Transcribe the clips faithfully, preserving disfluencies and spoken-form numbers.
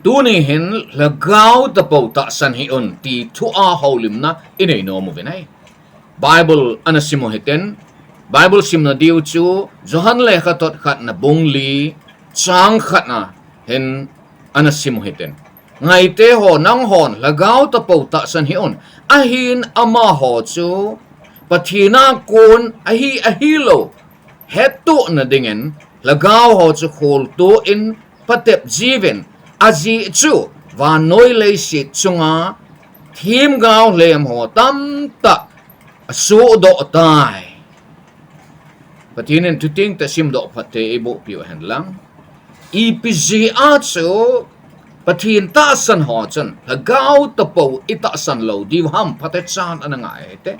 Tuni hin lhagao tapou tahsan hih un ti thu a houlimna inei nom uvin ahi. Bible ana sim u hiten, Bible simna diu chu Johan lekhathot khatna bung li chang khatna hin ana sim u hiten. Ngaite ho, nanghon lhagao tapou tahsan hih un, ahin amaho chu Pathen a kon ahi ahilou hettohna dingin lhagao ho chu kholtoh in patep jiuvin, ajeh chu vannoi leiset chunga themgao lhem ho tamtah asohdoh tai. Pathen in thuteng tah simdoh phatthei eiboh piu hen lang. Ipi jeh a chu Pathen tahsan ho chun lhagao tapou itahsan lou diu ham, phatechan ana ngai hite.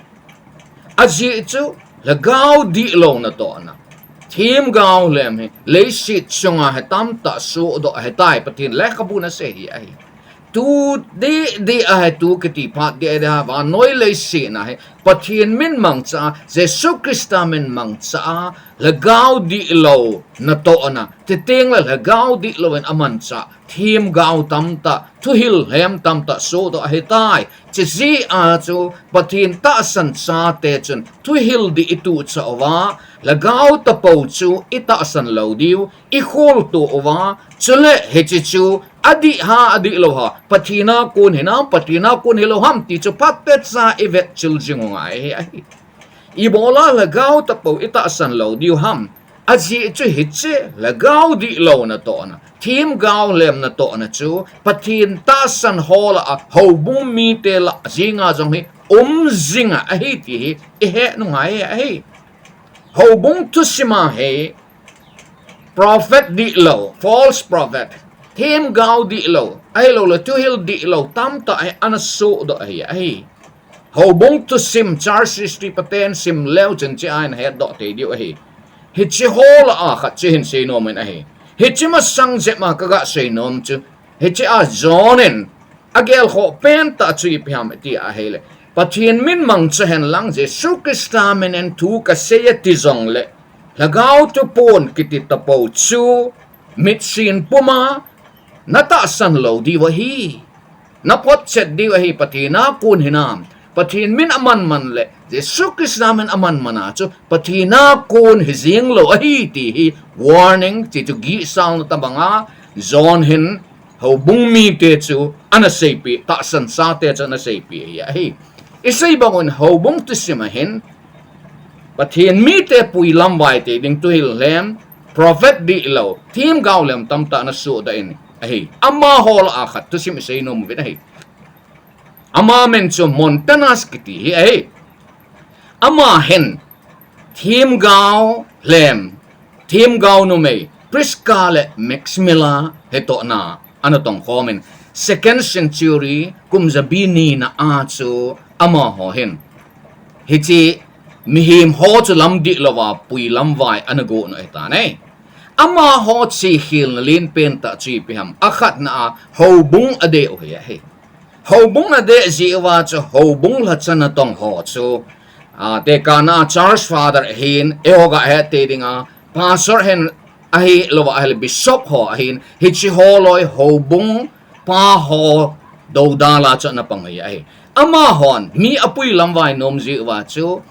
Ajeh chu lhagao dihlou natohna, themgao lhem hi leiset chunga hi tamtah sohdoh ahitai, Pathen lekhabun asei hi ahi. Tu didi ahi, tu kiti phat didi ahi, vannoi leiset na hi Pathen min mangcha a, Jesu Christa min mangcha a, lhagao dihlou natohna, chuteng le lhagao dihlou in amancha themgao tamtah, thuhil lhem tamtah sohdoh ahitai. Chujeh a chu Pathen tahsan chate chun thuhil dih ituhchah uva, lhagao tapou chu itahsan lou diu, ikholtoh uva, chule hiche chu adih ham adihlou ham, Pathen a kon hinam, Pathen a kon hilou ham ti chu phatecha ivetchil jing u ngai hi ahi. Ibola lhagao tapou itahsan lou diu ham? Ajeh chu hiche lhagao dihlou natohna, themgao lhem natohna chu Pathen tahsan ho lah a, houbung mite lah jenga jong hi um jinga ahi ti hi ihet u ngai hi ahi. Houbung thusim a hi prophet dihlou, false prophet, themgao dihlou, ahilouleh thuhil dihlou tamtah hi ana sohdoh ahi ahi. Houbung thusim, church history paten sim leu chun hiche a ihetdoh thei diu ahi. Hiche ho lah a khat chu hin seinom in ahi. Hiche masang jep a kaga seinom chu, hiche a John in agelkhoh pentah chu ipi ham iti ahile, Pathen min mangcha hen lang, Jesu Christa min in thu kasei ati jongle, lhagao thupon kiti tapou chu mitsin puma natahsan lou diu ahi. Naphotchet diu ahi, Pathen a kon hinam, Pathen min amanman le Jesu Christa min amanman a chu Pathen a kon hijeng lou ahi ti hi warning, chuche chu gihsalna tobanga John hin houbung mite chu ana seipeh, tahsan chate chu ana seipeh ahi. Isei bang un houbung thusim a hin Pathen mite puilamvai te ding thuhil lhem, prophet dihlou, themgao lhem tamtah ana sohdoh in ahi. Amaho lah a khat thusim iseinom uvin ahi. Ama min chu Montanus kiti hi ahi. Ama hin themgao lhem, themgao numei Prisca le Maximilla hitohna ana tongkhom in, second century kum jabi nina a chu amaho hin hiche mihem ho chu lam dihlou a puilamvai ana gon u ahitan ahi. Amaho chihkhelna lenpen tah chu ipi ham? Akhatna a houbung adeh u hi ahi. Houbung adeh jeh uva chu houbung lhacha natong ho chu, a, tekahna a church father ahin, eiho gahet thei dinga, pastor hin ahilouva ahile bishop ho ahin, hiche holoi houbung pa ho doudal a chu ana pang u hi ahi. Amahon mi apuilamvai nom jeh uva chu,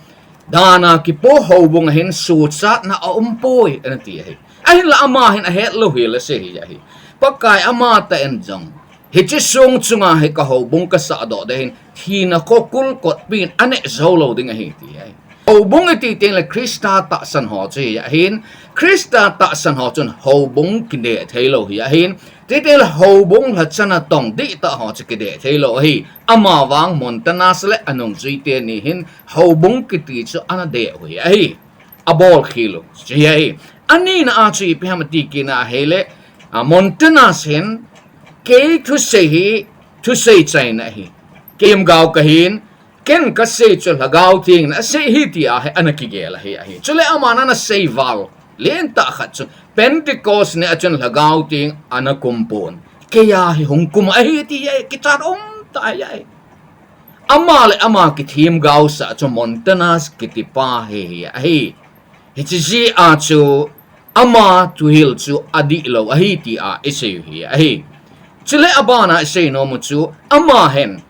dan a kipo houbung a hin suhchatna aumpoi ana ti ahi. Ahinla ama hin ahetlou hel asei hi ahi. Pakai amatah in jong, hiche song chunga hi kahoubung kasahdoh ding ahin, thina khokul kotpi in aneh joulou ding ahi ti ahi. Houbung iti tengle Christa tahsan ho chu hi ahin, Christa tahsan ho chun houbung kideh theilou hi ahin, chutengle houbung lhacha natong dihtah ho chu kideh theilou ahi. Amavang Montanus le anungjui teni hin houbung kiti chu ana deh u hi ahi. Abolkhel u chu hi ahi. Anina a chu ipi ham ati kit na ahile, a, Montanus hin kei thusei hi thusei chaina ahi. Kei themgao kahin, ken kasei chu Lhagao Theng in asei ahi tia hi ana kigel ahi, ahi. Chule aman ana seival lentah khat chu Pentecost ni a chun Lhagao Theng ana kumpon, keia hi hung kum ahi ti ahi, kichat umtah ahi. Ama le ama kithemgaosah chu Montanus kitipa hi ahi. Hiche jeh a chu ama thuhil chu adihlou ahi tia isei u hi ahi. Chule abana isei nom u chu, ama hin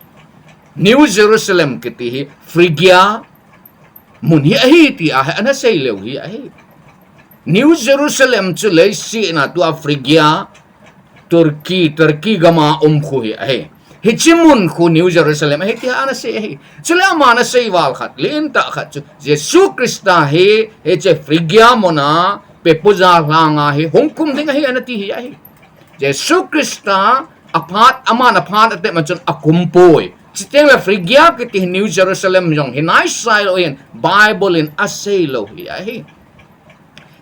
New Jerusalem kiti hi Phrygia mun hi ahi ti ahi, ana sei leu hi ahi. New Jerusalem chu leiset a tua Phrygia, Turkey, Turkey gama um khu hi ahi. Hiche mun khu New Jerusalem ahi ti ana sei ahi. Chule ama ana sei val khat, lentah khat chu, Jesu Christa hi hiche Phrygia muna Pepuza lhanga hi hung kum ding ahi ana ti hi ahi. Jesu Christa aphat, aman aphat atep ma chun akum poi. Chuteng le Phrygia kiti hi New Jerusalem jong hi naisai lou hin Bible in asei lou hi ahi.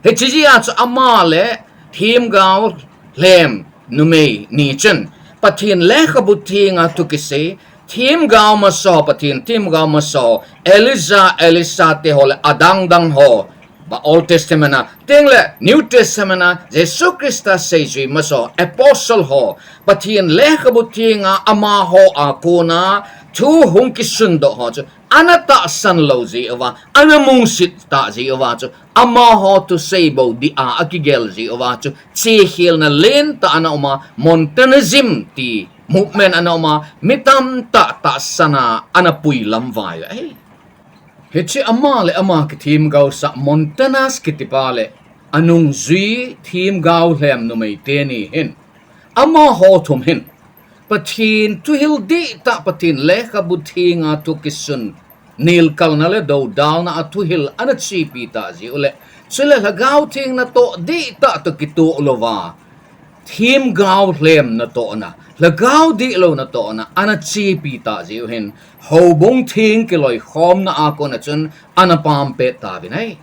Hiche jeh a chu ama le themgao lhem numei ni chun Pathen lekhabu thenga thu kisei, themgao masa ho, Pathen themgao masa ho, Elijah, Elisha te ho le adang dang ho, ba Old Testament a, teng le New Testament a, Jesu Christa seijui masa ho, apostle ho, Pathen lekhabu thenga amaho a kona thu hung kisundoh ho chu, ana tahsan lou jeh uva, ana musit tah jeh uva chu, amaho thusei bou dia akigel jeh uva chu, chekhelna lentah ana um a, Montanism ti movement ana um a, mi tamtah tahsan a ana pui lamvai u ahi. Hiche ama le ama kithemgaosah Montanus kitipa le anungjui themgao lhem numei teni hin, amaho thum hin Pathen thuhil dihtah, Pathen lekhabu thenga thu kisun, nelkalna le dodalna a thuhil ana chepi tah jeh u le, chule Lhagao Theng natoh dihtah toh kitoh louva, themgao lhem natohna, Lhagao dihlou natohna ana chepi tah jeh u hin, houbung theng kiloikhomna a kona chun ana pampet tauvin ahi.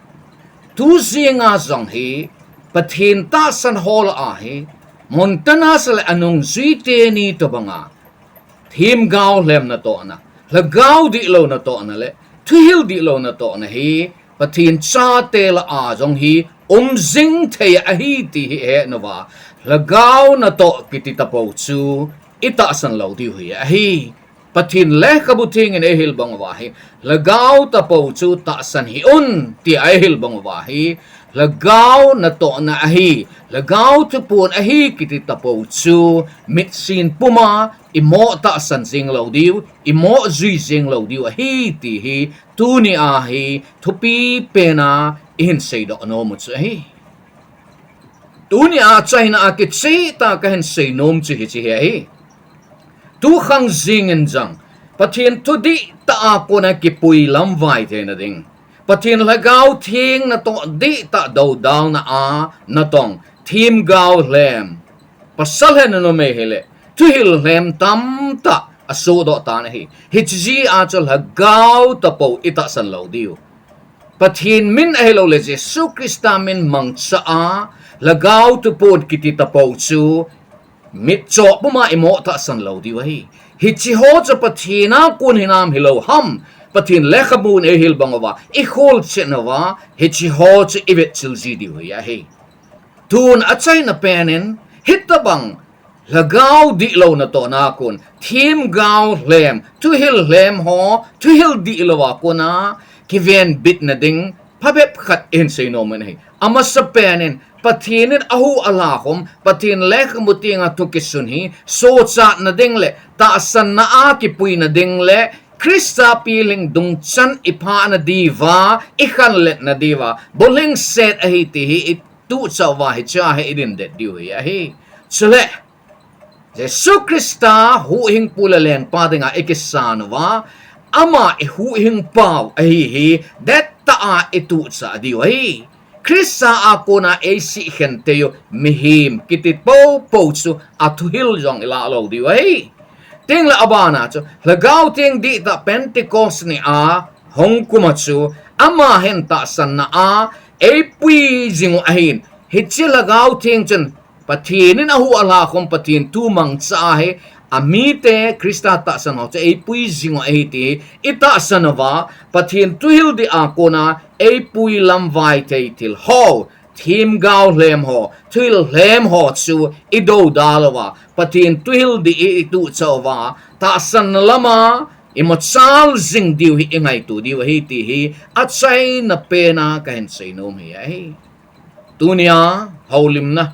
Tu jenga jong hi, Pathen tahsan ho lah a hi, Montanus le anungjui teni tobanga themgao lhem natohna, Lhagao dihlou natohna le thuhil dihlou natohna hi, Pathen chate lah a jong hi um jing thei ahi ti hi ihet uva, Lhagao natoh kiti tapou chu itahsan lou diu hi ahi. Pathen lekhabu theng in eihil bang uva hi, Lhagao tapou chu tahsan hih un tia eihil bang uva hi, Lhagao natohna ahi, Lhagao thuphon ahi kiti tapou chu mitsin puma imoh tahsan jing lou diu, imoh jui jing lou diu ahi ti hi, tunia hi thupi pena ihin seidoh nom u chu ahi. Tunia achaina a kichehtah kahin seinom chu hiche hi ahi. Tukhang jingin jong, Pathen thu dihtah a kona kipui lamvai theina ding, Pathen Lhagao Theng natoh dihtah dodalna a natong themgao lhem, pasal hina numei hile, thuhil lhem tamtah asohdoh tan ahi. Hiche jeh a chu Lhagao tapou itahsan lou diu, Pathen min ahilouleh Jesu Christa min mangcha a, Lhagao thuphon kiti tapou chu mitcho puma imoh tahsan lou diu ahi. Hiche ho chu Pathen a kon hinam hilou ham, Pathen lekhabun eihil bang uva, ikholchet uva, hiche ho chu ivetchil ji diu hi ahi. Tun achaina penin, hitobang Lhagao dihlou natohna a kon, themgao lhem, thuhil lhem ho, thuhil dihlou a kona kivenbitna ding phabep khat ihin seinom u ahi. Amasapen in, Pathen in ahuh alhakhum, Pathen lekhabu thenga thu kisun hi sochatna ding le tahsanna a kipuina ding le Christa pilhing dungchan iphahna diuva, ikhanletna diuva bolhingset ahi ti hi ituhchah uva hichea hi idindet diu hi ahi. Chule Jesu Christa huhhingpu le lengpa dinga ikisan uva, ama ihuhhingpau ahi hi dettah a ituhchah diu ahi. Christa a kona eisih khen theiyu mihem kiti poupou chu athuhil jong ilah lou diu ahi. Tengle abana chu Lhagao Theng dihtah Pentecost nia hung kuma chu ama hin tahsanna a eipui jingu ahin, hiche Lhagao Theng chun Pathen in ahuh alhakhum, Pathen thu mangcha a hi amite Christa tahsan ho chu eipui jingu ahi ti itahsan uva, Pathen thuhil dih a kona eipui lamvai thei thil ho, themgao lhem ho, thuhil lhem ho chu idoudal uva, Pathen thuhil dih i ituhchah uva, tahsanna lama imachal jing diu hi ingaito diu ahi ti hi achaina pena kahin seinom hi ahi. Tunia houlimna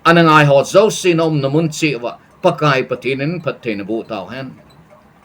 ana ngaiho jouse naumna mun cheh uva Pakai Pathen in phatthei naboh tauhen.